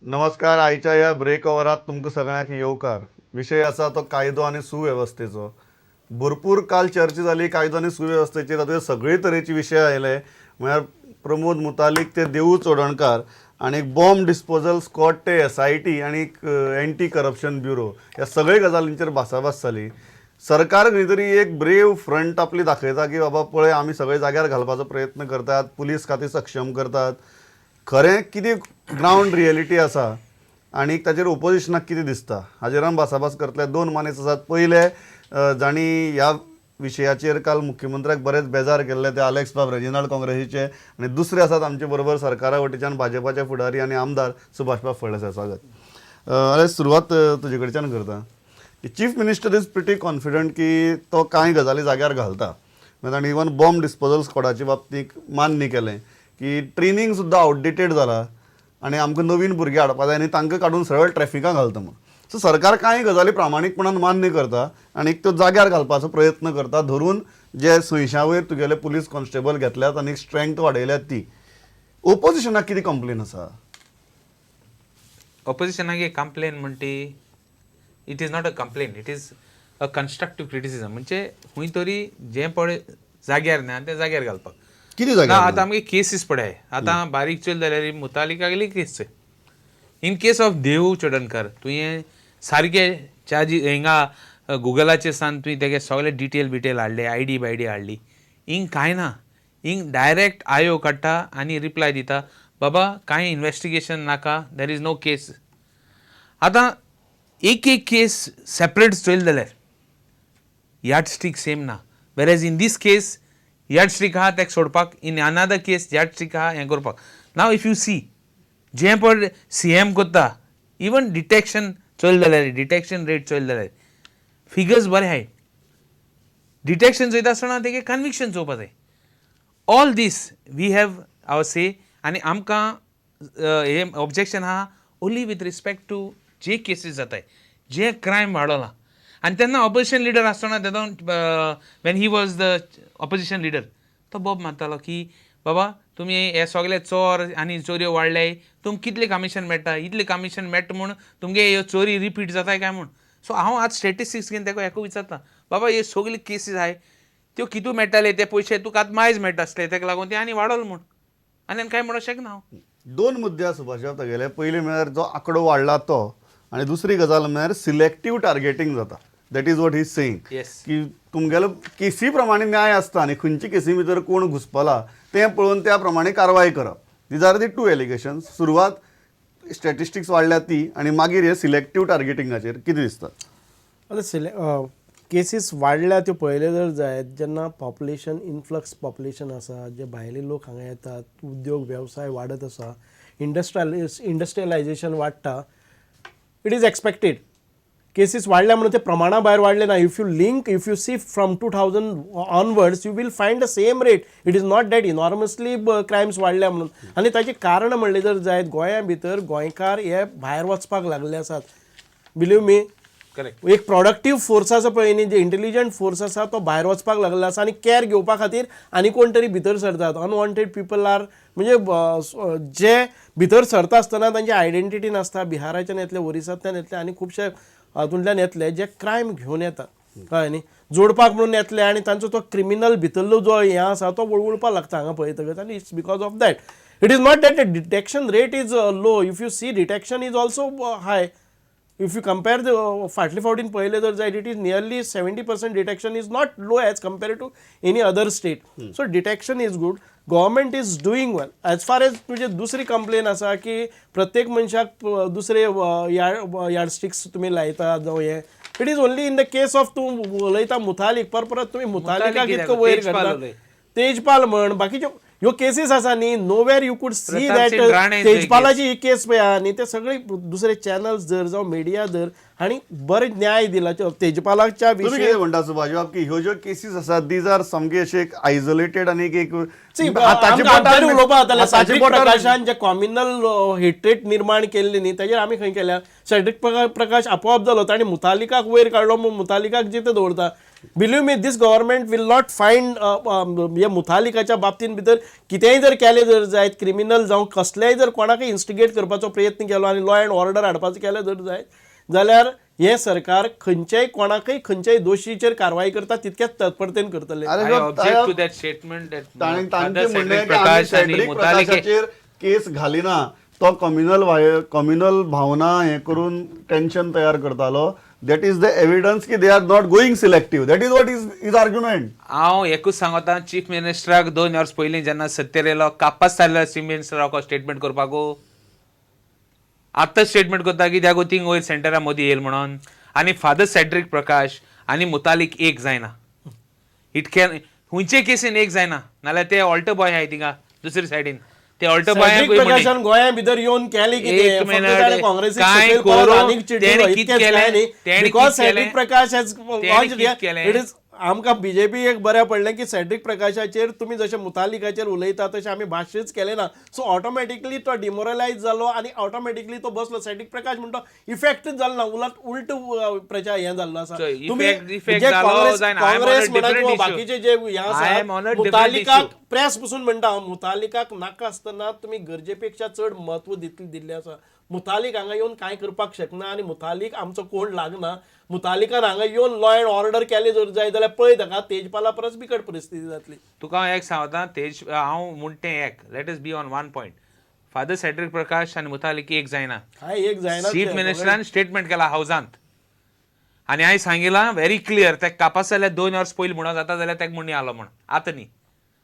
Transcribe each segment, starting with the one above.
नमस्कार. आयच्या ह्या ब्रेक ओवरात तुमकां सगळ्यांक येवकार. विशय आसा तो कायदो आनी सुवेवस्थेचो. भरपूर काल चर्चा जाली कायदो आनी सुवेवस्थेचेर. तातूंत सगळे तरेचे विशय आयले, म्हळ्यार प्रमोद मुतालीक ते देवू चोडणकार आनी बॉम्ब डिस्पोजल स्क्वॉड ते एसआयटी आनी एंटी करप्शन ब्युरो, ह्या सगळे गजालींचेर भासाभास जाली. सरकार खंय तरी एक ब्रेव फ्रंट आपली दाखयता की बाबा पळय, आमी सगळे जाग्यार घालपाचो प्रयत्न करतात, पुलीस खातें सक्षम करतात. खरें कितें ग्रावंड रियलिटी आसा आनी ताचेर ओपोजिशनाक कितें दिसता, हाजेर आमी भासाभास करतले. दोन मानेस्त आसात. पयले जांणी ह्या विशयाचेर काल मुख्यमंत्र्याक बरेच बेजार केल्ले ते आलेक्स बाब, रेजिनाल्ड काँग्रेसीचे, आनी दुसरे आसात आमचे बरोबर सरकारा वटेच्यान भाजपाचे फुडारी आनी आमदार सुभाषबाब फळदेसाय. स्वागत. आलेक्स, सुरवात तुजे कडच्यान करता. Chief Minister is pretty confident की तो कांय गजाली जाग्यार घालता. मागीर ताणें इवन बॉम्ब डिस्पोजल स्क्वॉडाचे बाबतींत मान्य केलें की ट्रेनींग सुद्दां आवटडेटेड जाला आनी आमकां नवीन भुरगे हाडपा जाय आनी तांकां काडून सरळ ट्रॅफिकाक घालता म्हूण. सो सरकार कांय गजाली प्रामाणीकपणान मान्य करता आनी त्यो जाग्यार घालपाचो प्रयत्न करता, धरून जे सयशां वयर तुगेले पुलीस कॉन्स्टेबल घेतल्यात आनी स्ट्रेंथ वाडयल्यात ती. ओपोजिशनाक कितें कंप्लेन आसा? ऑपोजिशनाक एक complain म्हणटी, it is not a complain, it is a constructive criticism. म्हणजे खंय तरी जें पळय जाग्यार ना तें जाग्यार घालपाक. कितें ना. जाग्यार? आतां आमगे केसीस पळय, आतां बारीक चोयले जाल्यार मुतालिकागेली केस चोय. In case of Devu Chodankar, तुवें सारके चार्जी हिंगा गुगलाचेर सान तुवें तेगे सगळे डिटेल बिटेल हाडले, आयडी बायडी हाडली. हिंग कांय ना. हिंग डायरेक्ट आयो काडटा आनी रिप्लाय दिता, बाबा कांय इन्वेस्टिगेशन नाका, there is no case. आतां एक एक केस सेपरेट चोयले जाल्यार यार्डस्टीक सेम ना, whereas in this case yardstick आहा तेका सोडपाक, इन अनादर केस यार्डस्टीक आहा हें करपाक. नाव if you see, जें पळय सीएम करता, इवन डिटेक्शन चोयलें जाल्यार, डिटेक्शन रेट चोयलें जाल्यार फिगर्स बरे आहाय. डिटेक्शन चोयता आसतना तेगे कन्विक्शन चोवपा जाय. All this we have our say आनी आमकां हे ऑब्जेक्शन आहा ओन्ली विथ रिस्पेक्ट टू जे केसीस जाताय, जे क्रायम वाडोला. आनी तेन्ना ऑपोजिशन लिडर आसतना तेदोन, when he was the opposition leader, तो बोब मारतालो की बाबा तुमी हे सगळे चोर आनी चोरयो वाडले, तुमकां कितले कमिशन मेळटा, इतले कमिशन मेळटा म्हूण तुमगे ह्यो चोरी रिपीट जाताय काय म्हूण. सो हांव आज स्टेटिस्टिक्स घेवन तेका हेका विचारता, बाबा हे सगळे केसीस आहाय त्यो कितू मेळटाले ते पयशे तुका आतां मायज मेळटा आसले, तेका लागून ते आनी वाडोल म्हूण. आनी कांय म्हणूंक शकना हांव. दोन मुद्दे आसा सुभाष तागेले. पयलीं म्हळ्यार जो आंकडो वाडला तो आनी दुसरी गजाल म्हळ्यार सिलेक्टीव टार्गेटींग जाता. That is what he saying की तुमगेलो केसी प्रमाणे न्याय आसता आनी खंयचे केसी भितर कोण घुसपला तें पळोवन त्या प्रमाणे कारवाय करप. These are the two allegations. सुरवात स्टॅटिस्टिक्स वाडल्या ती आनी मागीर हे सिलेक्टीव टार्गेटिंगाचेर कितें दिसता? आतां सिले केसीस वाडल्या त्यो पळयले जर जायत, जेन्ना पॉप्युलेशन इनफ्लक्स पॉप्युलेशन आसा, जे भायले लोक हांगा येतात, उद्योग वेवसाय वाडत आसा, इंडस्ट्रियलायझेशन वाडटा, it is expected cases वाडल्या म्हणून ते प्रमाणा भायर वाडले ना. If you link, if you see from 2000 onwards, you will find the same rate. It is not that enormously crimes वाडल्या म्हणून. आनी ताचें कारण म्हणलें जर जायत, गोंया भितर गोंयकार हे भायर वचपाक लागले आसात, बिलीव मी. एक प्रोडक्टीव फोर्स आसा पळय न्ही, जे इंटेलिजंट फोर्स आसा, तो भायर वचपाक लागलेलो आसा आनी कॅर घेवपा खातीर आनी कोण तरी भितर सरतात. अनवॉन्टेड पिपल आर, म्हणजे जे भितर सरता आसतना तांची आयडेंटिटी नासता. बिहाराच्यान येतले, ओरिसांतल्यान येतले आनी खुबशे हातूंतल्यान येतले, जे क्रायम घेवन येतात, कळ्ळें न्ही, जोडपाक म्हणून येतले आनी तांचो तो क्रिमिनल भितरलो जो हें आसा तो वळवळपाक लागता हांगा पळयतकच. आनी it's because of that. It is not that detection rate is low. If you see, detection is also high. If you compare the फाटले फावटीन पळयलें जर जायत, it is nearly 70% detection, is not low as compare to any other state. So detection is good, government is doing well. As far as तुजे दुसरी complain आसा की प्रत्येक मनशाक दुसरे यार्डस्टिक्स तुमी लायता जावं हें, it is only in the case of तूं उलयता मुथालीक. पर परत तुमी मुथालिकाक कित्याक? इतको वयर तेजपाल करता. उलय. तेजपाल म्हण, बाकीच्यो ह्यो केसीस आसा न्ही, nowhere you could see Pratap that Singh Rane तेजपालाची ही केस पळय आहा न्ही, ते सगळे दुसरे चॅनल्स धर जावं मिडिया धर, हांणी आनी बरें न्याय दिला तेजपालाच्या तुमी विशय. कितें म्हणटा सुभाष बाब की ह्यो ज्यो केसीस आसात, these are सामके अशे एक आयसोलेटेड आनी एक एक See, हाताच्या आमकां बोटार उलोवपाक जातालें. हाताच्या सेड्रिक बोटार प्रकाशान जे कॉम्युनल हेट्रेट निर्माण केल्ली न्ही, ताजेर आमी खंय केल्या? सेड्रिक प्रकाश आपोआप जालो. ताणें मुतालिकाक वयर काडलो म्हूण मुतालिकाक जितें दवरता. Believe me, this government will not find हे मुतालिकाच्या बाबतीन भितर कितेंय जर केलें जर जायत, क्रिमिनल जावं कसलेय जर कोणाकय इन्स्टिगेट करपाचो प्रयत्न केलो आनी लॉ एंड ऑर्डर हाडपाचो केलें जर जायत जाल्यार हें सरकार खंयच्याय कोणाकय खंयच्याय दोशीचेर कारवाय करता तितक्याच तत्परतेन करतले. अरे I बाब, object to that statement that ताणें Father तांचें म्हणणें Cedric की आमी Prakash आणि सेड्रिक मुतालिके प्रकाशाचेर केस घालिना, तो कम्युनल कम्युनल भावना हें करून टेन्शन तयार करतालो. That is the evidence की they are not going selective. That is what is is argument. हांव एकूच सांगता, चीफ मिनिस्टराक 2 वर्स पयलीं जेन्ना सत्तेर येयलो, कापास जाल्लो चीफ मिनिस्टराक स्टेटमेंट करपाक. आतां स्टेटमेंट करता कित्याक थिंग वयर सेंटरा मोदी येयल म्हणून. आनी फादर सेड्रिक प्रकाश आनी मुतालीक एक जायना. It can खंयचे केसीन एक जायना, नाल्यार ते ऑल्टर बॉय आहाय थिंगा दुसरे सायडीन, ते ऑल्टर सेड्रिक बॉय. प्रकाशान गोंया भितर येवन केलें एक कितें? फक्त मिनिट. ताणें काँग्रेसीक काय सकयल परत करूं? आनीक चिड्डलो, तेणें कित इतकेंच केलें? काय न्ही. तेणें because कित केलें? Cedric Prakash has तेणें कित केलें? It is आमकां बीजेपी एक बरें पडलें की सेड्रिक प्रकाशाचेर तुमी जशें मुतालिकाचेर उलयता तशें आमी भाशूच केलें ना. सो ऑटोमॅटिकली तो डिमोरलायज जालो आनी ऑटोमॅटिकली तो बसलो. सेड्रिक प्रकाश म्हणटा इफेक्टच जालो ना, उलट उल्ट प्रचार हें जाल्लो आसा. So, तुमी effect जे जालो काँग्रेस जायना. I am on a Congress म्हणा different किंवा issue. बाकीचे जे हे I आसा am on a different मुतालिकाक issue. Press पसून म्हणटा हांव, मुतालिकाक नाका आसतना तुमी गरजे पेक्षा चड म्हत्व दिल्लें आसा. मुतालीक हांगा येवन कांय करपाक शकना आनी मुतालीक आमचो कोण लागना. मुतालिकान हांगा येवन लॉ एंड ऑर्डर केलें जर जाय जाल्यार पळय ताका तेजपाला परस बिकट परिस्थिती जातली. तुका हांव एक सांगता तेज, हांव म्हणटा तें एक, let us be on one point. Father Cedric Prakash आनी मुतालिक एक जायना. काय एक जायना? चीफ मिनिस्टरान स्टेटमेंट केला हावजांत आनी हांवें सांगिलां व्हेरी क्लियर, तेका कापास जाल्यार 2 वर्स पयलीं म्हणून जाता जाल्यार तेका म्हणणी आलो म्हण आतां न्ही.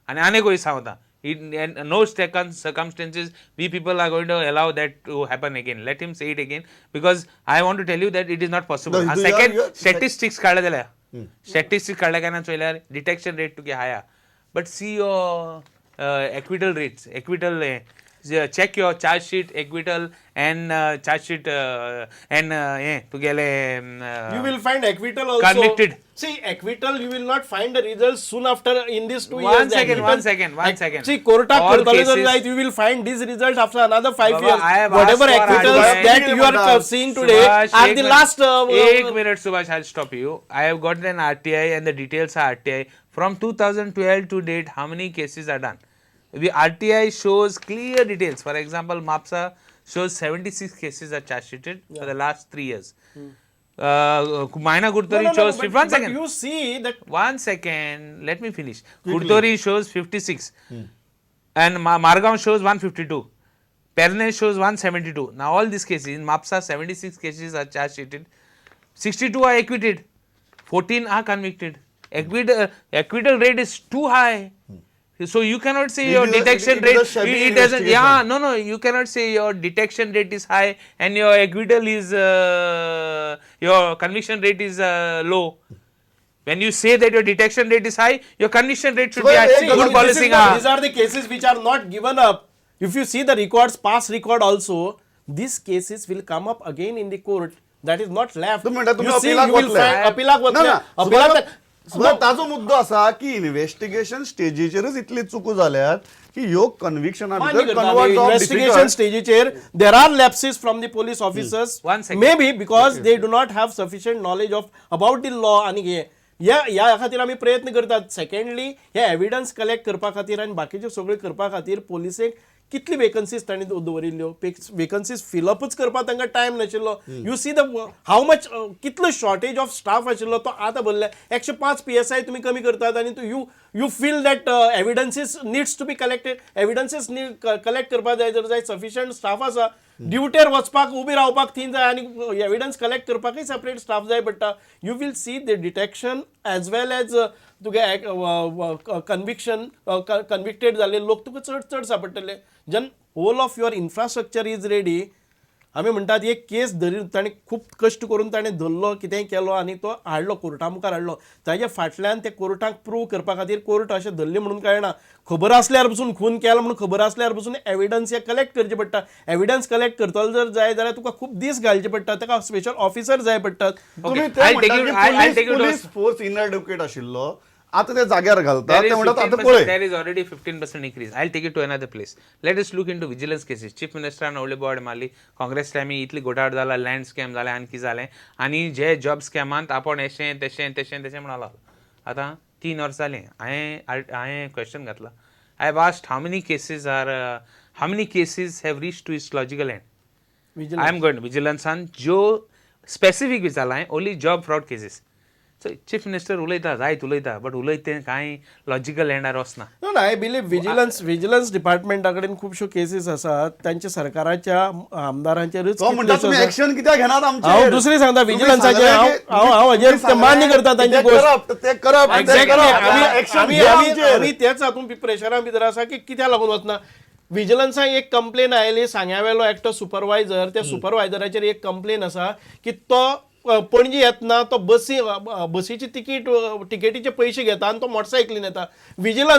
आनी आनीक सांगता, in no second circumstances we people are going to allow that to happen again. Let him say it again, because I want to tell you that it is not possible. No, second, statistics काडले जाल्यार, statistics काडले काय ना चोयल्यार detection rate तुगे हाय आहा, but see your acquittal rates, acquittal, check your charge sheet acquittal and charge sheet and हें तुगेलें You will find acquittal also. Convicted. See, acquittal, you will not find the results soon after in these 2 One years. The second, acquittal- one second, one second. See, कोर्टाक All करतले जर cases- जायत, you will find these results after another 5 Baba, years. I have Whatever asked for acquittals RTI. that you are seeing today Subhash, are एक the minute. last. एक minute, Subhash, I'll stop you. I have got an RTI and the details are RTI. From 2012 to date, how many cases are done? The RTI shows clear details. For example, Mapsa shows 76 cases are charge sheeted for the last 3 years. Maina No, Gurtori no, no, shows but, one but second. you see that One second, let me finish. Kurtori shows 56 and Margaon shows 152. Perne shows 172. Now all these cases, in Mapsa 76 cases are charge sheeted, 62 are acquitted, 14 are convicted. Acquittal rate is too high. So you cannot say It your is a- detection it is a rate, shabby it doesn't, yeah, investigation. no, you cannot say your detection rate is high and your acquittal is, your conviction rate is low. When you say that your detection rate is high, your conviction rate should be Well, high. एक See, Good this is policing. not- ah. These are the cases which are not given up. If you see the records, past record also, these cases will come up again in the court. That is not left. तुम्ही म्हणता तुम्ही You see, अपिलाक you will वतले. find अपिलाक ना, वतले. ना, अपिलाक सुभाष, ताजो मुद्दो आसा की इन्व्हेस्टिगेशन स्टेजीचेरच इतली चुको जाल्यात की ह्यो कन्व्हिक्शना मान्य भितर करता कन्वर्ट जावप investigation difficult. स्टेजीचेर there are lapses from the police officers. One second. May be because they do not have sufficient knowledge of about the law आनी हे ह्या ह्या खातीर आमी प्रयत्न करतात. सेकंडली, हे एविडन्स कलेक्ट करपा खातीर आनी बाकीच्यो सगळ्यो करपा खातीर पोलिसेक कितली वेकन्सीज तांणी दवरिल्ल्यो, वेकन्सीज फिलअपूच करपाक तांकां टायम नाशिल्लो. You see the how much कितलो शॉर्टेज ऑफ स्टाफ आशिल्लो तो आतां भरले. 105 पीएसआय तुमी कमी करतात आनी you feel that evidences needs to be collected. Evidences collect करपाक जाय जर जाय, सफिशियंट स्टाफ आसा ड्युटेर वचपाक, उबी रावपाक थंय जाय आनी एविडन्स कलेक्ट करपाकय सेपरेट स्टाफ जाय पडटा. You will see the detection as well as तुगे कन्विक्शन, कन्विक्टेड जाल्ले लोक तुका चड चड सापडटले. जेन्ना whole of your infrastructure is ready. आमी म्हणटात एक केस धरी ताणें खूब कश्ट करून ताणें धरलो, कितेंय केलो आनी तो हाडलो कोर्टा मुखार हाडलो. ताज्या फाटल्यान ते कोर्टाक प्रूव करपा खातीर, कोर्ट अशें धरलें म्हणून कळना, खबर आसल्यार पसून, खून केला म्हणून खबर आसल्यार पसून एविडन्स हे कलेक्ट करचे पडटा. एविडन्स कलेक्ट करतलो जर जाय जाल्यार तुका खूब दीस घालचे पडटा, ताका स्पेशल ऑफिसर जाय पडटात. तुम्ही Okay, ते I'll take म्हणटात you- की I'll take you to- police force inadequate आशिल्लो, आतां ते जाग्यार घालतात, There ते is म्हणटात आतां 15% पळय. There is already 15% increase. I'll take it to another place. Let us look into vigilance cases. Chief मिनिस्टरान व्हडली बोड मारली काँग्रेस टायमी, इतली घोटाळ जाला, लँड स्कॅम जालें, आणखी जालें, आनी जे जॉब स्कॅमांत आपूण एशें तेशें तेशें तेशें म्हणालो. आतां 3 वर्सां जालीं, हांवें क्वेश्चन घातला. I have asked how many cases are how many cases have reach to its logical end. I am going विजिलन्सान ज्यो स्पेसिफीक विचारलां हांवें, only job fraud cases. So chief minister उलयता, जायत उलयता, बट उलयता तें कांय लॉजिकल एंडार वचना. No, I believe vigilance डिपार्टमेंटा कडेन खुबश्यो केसीस आसात तांच्या सरकाराच्या आमदारांचेरूच तो म्हणटा कितल्योश्यो तुमी आसा. एक्शन कित्याक घेनात आमचेर? हांव दुसरी सांगता, तुमी विजिलन्साचेर सांगलें हांव- की- हांव- हांव हाजेर तुमी ते मान्य सांगलें करता तांची ते गोश्ट. करप, ते करप, ते Exactly. करप. आमी Action आमी घे आमी आमचेर. आमी तेच हातूंत प्रेशरा भितर आसा की कित्याक लागून वचना. विजिलन्साक एक कंप्लेन आयली सांग्यावेलो एकटो सुपरवायझर, त्या सुपरवायझराचेर एक कंप्लेन आसा की तो पणजी येतना तो बसी बसीची तिकीट, तिकेटीचे पयशे घेता आनी तो मोटरसायकलीन येता. विजिलन्स